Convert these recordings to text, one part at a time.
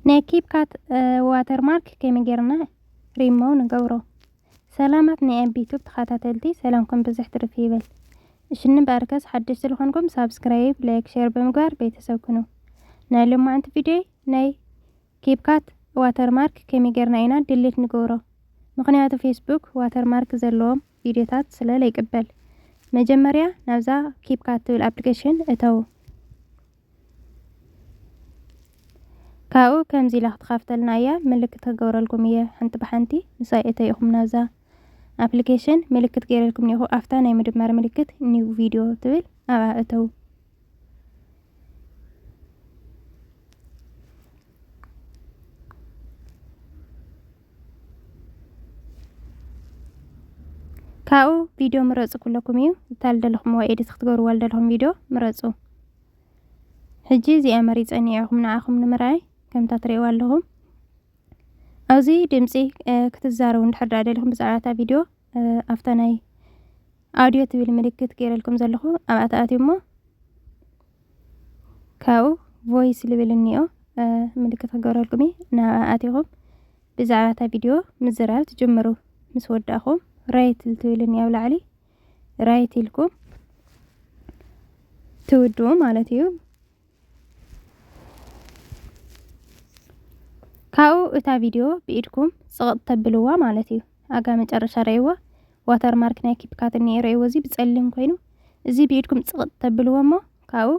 ናይ ኪፕካት ዋተርማርክ ከመይ ጌርና ሪሞው ንገብሮ? ሰላማት ናይ ኣቢ ዩቱብ ተኸታተልቲ፣ ሰላምኩም ብዝሕ ትርፍ ይበል። እሽኒ እምበኣርከስ ሓደሽቲ ዝኾንኩም ሳብስክራይብ፣ ላይክ፣ ሼር ብምግባር ቤተሰብ ኩኑ። ናይ ሎማዓንቲ ቪድዮ ናይ ኪፕካት ዋተርማርክ ከመይ ጌርና ኢና ድሌት ንገብሮ? ምኽንያቱ ፌስቡክ ዋተርማርክ ዘለዎም ቪድዮታት ስለ ለይቅበል። መጀመርያ ናብዛ ኪፕካት ትብል ኣፕሊኬሽን እተው። ካብኡ ከምዚ ኢላ ክትኸፍተልና እያ፣ ምልክት ክገብረልኩም እየ ሓንቲ ብሓንቲ። ምሳይ እተይኹም ናብዛ ኣፕሊኬሽን ምልክት ገይረልኩም እኒኹ፣ ኣፍታ ናይ ምድማር ምልክት ኒው ቪድዮ ትብል ኣብኣ እተው። ካብኡ ቪድዮ ምረጹ ክብለኩም እዩ። እታ ልደለኹምዋ ኤዲት ክትገብርዋ ልደለኹም ቪድዮ ምረጹ። ሕጂ እዚኣ መሪጸ እኒኤኹም ንዓኹም ንምርኣይ ከምታ ትርእይዋ ኣለኹም። ኣብዚ ድምጺ፣ እ፣ ክትዛረቡ እንድሕር ደኣ ደሊኹም ብዛዕባ እታ ቪድዮ፣ እ፣ ኣብታ ናይ ኣውዲዮ ትብል ምልክት ገይረልኩም ዘለኹ ኣብኣ ትኣትዩ እሞ ካብኡ ቮይስ ልብል እኒኦ፣ እ፣ ምልክት ክገብረልኩም እዩ። ናብኣ ኣቲኹም ብዛዕባ እታ ቪድዮ ምዝራብ ትጅምሩ። ምስ ወዳእኹም ራይት ልትብል እኒኣ ኣብ ላዕሊ ራይት ኢልኩም ትውድኡ ማለት እዩ። ካብኡ እታ ቪድዮ ብኢድኩም ጽቕጥ ተብልዋ ማለት እዩ። ኣጋ መጨረሻ ረእይዋ ዋተርማርክ ናይ ኪፕካት እኒኦ ረእይዎ፣ እዚ ብጸሊም ኮይኑ፣ እዚ ብኢድኩም ጽቕጥ ተብልዎ እሞ ካብኡ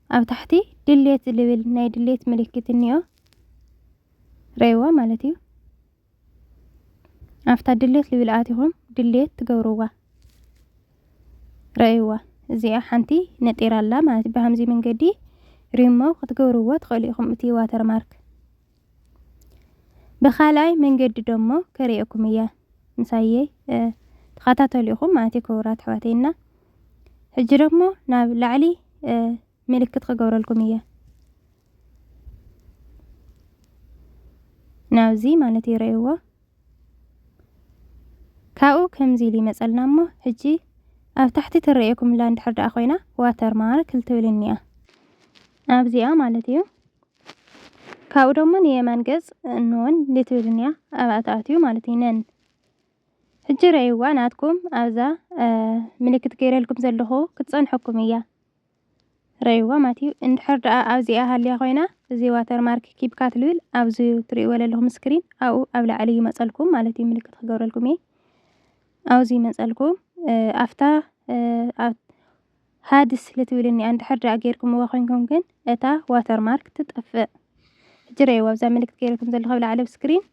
ኣብ ታሕቲ ድሌት ዝልብል ናይ ድሌት ምልክት እኒኦ ረእይዋ ማለት እዩ። ኣብታ ድሌት ልብል ኣቲኹም ድሌት ትገብርዋ። ረእይዋ፣ እዚኣ ሓንቲ ነጢራ ኣላ ማለት እዩ። ብሃምዚ መንገዲ ሪሞው ክትገብርዎ ትኽእሉ ኢኹም እቲ ዋተርማርክ። ብኻልኣይ መንገዲ ደሞ ከርእየኩም እያ። ምሳየይ፣ እ፣ ተኸታተሉ ኢኹም ማለት እዩ ክቡራት ኣሕዋተይና። ሕጂ ደሞ ናብ ላዕሊ፣ እ፣ ምልክት ክገብረልኩም እየ። ናብዚ ማለት እዩ፣ ረእይዎ። ካብኡ ከምዚ ኢሉ ይመጸልና እሞ፣ ሕጂ ኣብ ታሕቲ ትረእየኩም ኣላ እንድሕር ደኣ ኮይና ዋተርማርክ ልትብል እኒኣ። ኣብዚኣ ማለት እዩ። ካብኡ ደሞ ንየማን ገጽ ኖን ልትብል እኒኣ፣ ኣብኣ ትኣትዩ ማለት እዩ፣ ነን። ሕጂ ረእይዋ ናትኩም ኣብዛ፣ እ፣ ምልክት ገይረልኩም ዘለኹ ክትጸንሐኩም እያ። ረእይዋ ማለት እዩ። እንድሕር ደኣ ኣብዚኣ ሃልያ ኮይና፣ እዚ ዋተርማርክ ኪፕካት ልብል ኣብዚ ትርእይዎ ዘለኹም ስክሪን፣ ኣብኡ ኣብ ላዕሊ ይመጸልኩም ማለት እዩ፣ ምልክት ክገብረልኩም እየ። ኣብዚ ይመጸልኩም፣ እ፣ ኣብታ፣ እ፣ ኣብ ሃድስ ልትብል እኒኣ፣ እንድሕር ደኣ ጌርኩምዋ ኮይንኩም ግን እታ ዋተርማርክ ትጠፍእ። ሕጂ ረእይዋ ኣብዛ ምልክት ገይረልኩም ዘለኹ ኣብ ላዕሊ ኣብ ስክሪን፣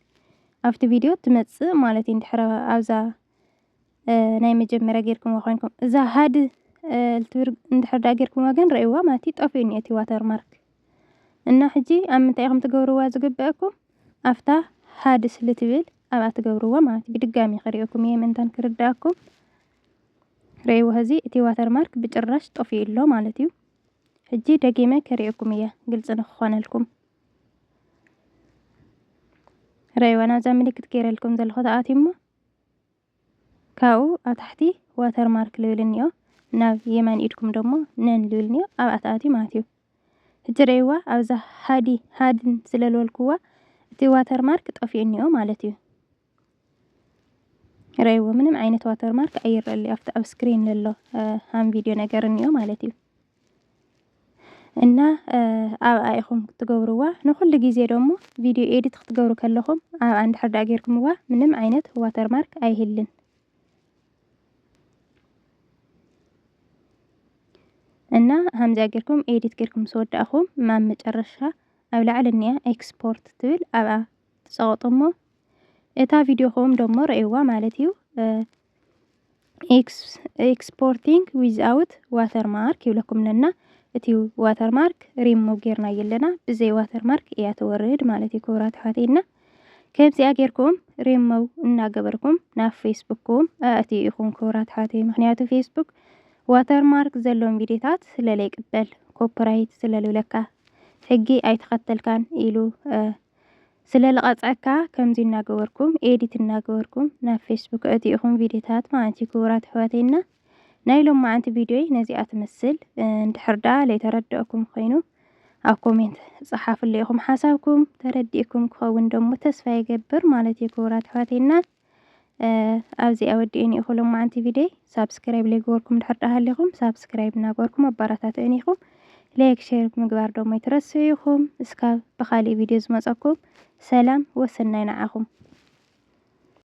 ኣብቲ ቪድዮ ትመጽእ ማለት እዩ። እንድሕር ኣብዛ እ፣ ናይ መጀመርያ ጌርኩምዋ ኮይንኩም፣ እዛ ሃድ፣ እ፣ ልትብል እንድሕር ደኣ ጌርኩምዋ ግን ረእይዋ ማለት እዩ፣ ጠፊኡ እኒኦ እቲ ዋተርማርክ። እና ሕጂ ኣብ ምንታይ ኢኹም ትገብርዋ ዝግበአኩም? ኣብታ ሃድስ ልትብል ኣብኣ ትገብርዋ ማለት እዩ። ብድጋሚ ከርእየኩም እየ ምእንታን ክርድኣኩም። ረእይዎ፣ ሕዚ እቲ ዋተርማርክ ብጭራሽ ጠፊኡ ኣሎ ማለት እዩ። ሕጂ ደጊመ ከርእየኩም እየ ግልጺ ንክኾነልኩም። ረእይዋ፣ ናብዛ ምልክት ገይረልኩም ዘለኹ ተኣትዩ እሞ ካብኡ ኣብ ታሕቲ ዋተርማርክ ልብል እኒኦ፣ ናብ የማን ኢድኩም ደሞ ነን ልብል እኒኦ፣ ኣብኣ ትኣትዩ ማለት እዩ። ሕጂ ረእይዋ፣ ኣብዛ ሃዲ፣ ሃድን ስለ ልበልኩዋ እቲ ዋተርማርክ ጠፊኡ እኒኦ ማለት እዩ። ረእይዎ፣ ምንም ዓይነት ዋተርማርክ ኣይረኣለይ ኣብቲ ኣብ ስክሪን ዘሎ፣ እ፣ ሃም ቪድዮ ነገር እኒኦ ማለት እዩ። እና፣ እ፣ ኣብኣ ኢኹም ትገብርዋ። ንኹሉ ግዜ ደሞ ቪድዮ ኤዲት ክትገብሩ ከለኹም ኣብኣ እንድሕር ደኣ ጌርኩምዋ ምንም ዓይነት ዋተርማርክ ኣይህልን። እና ሃምዚኣ ጌርኩም ኤዲት ጌርኩም ምስ ወዳእኹም፣ ኣብ መጨረሻ ኣብ ላዕሊ እኒኣ ኤክስፖርት ትብል ኣብኣ ትጸቕጡ እሞ፣ እታ ቪድዮኹም ደሞ ረእይዋ ማለት እዩ። እ፣ ኤክስ-፣ ኤክስፖርቲንግ ዊዝኣውት ዋተርማርክ ይብለኩም ኣለና። እቲ ዋተርማርክ ሪሙቭ ጌርናዮ ኣለና፣ ብዘይ ዋተርማርክ እያ ትወርድ ማለት እዩ ክቡራት ኣሕዋተይና። ከምዚኣ ጌርኩም ሪሙቭ እናገበርኩም ናብ ፌስቡክኩም ኣእትዩ ኢኹም ክቡራት ኣሕዋተይ። ምኽንያቱ ፌስቡክ ዋተርማርክ ዘለዎም ቪድዮታት ስለ ለይቅበል፣ ኮፒራይት ስለ ልብለካ፣ ሕጊ ኣይተኸተልካን ኢሉ፣ እ፣ ስለ ልቐጽዐካ፣ ከምዚ እናገበርኩም፣ ኤዲት እናገበርኩም ናብ ፌስቡክ ኣእትዩ ኢኹም ቪድዮታት ማለት እዩ ክቡራት ኣሕዋተይና። ናይ ሎማዓንቲ ቪድዮይ ነዚኣ ትመስል። እ፣ እንድሕር ደኣ ለይተረደእኩም ኮይኑ፣ ኣብ ኮሜንት ጸሓፉለይ ኢኹም ሓሳብኩም። ተረዲእኩም ክኸውን ደሞ ተስፋ ይገብር ማለት እዩ። ክቡራት ኣሕዋተይና፣ ኣብዚ ኣወዲኤን ኢኹ ሎማዓንቲ ቪድዮ። ሳብስክራይብ ለይገበርኩም ድሕር ደሃሊኹም ሳብስክራይብ እናገበርኩም ኣባራታትዑን ኢኹም። ላይክ ሼር ምግባር ደሞ ኣይትረስዑ ኢኹም። እስካብ ብኻሊእ ቪድዮ ዝመጸኩም ሰላም ወሰናይ ንዓኹም።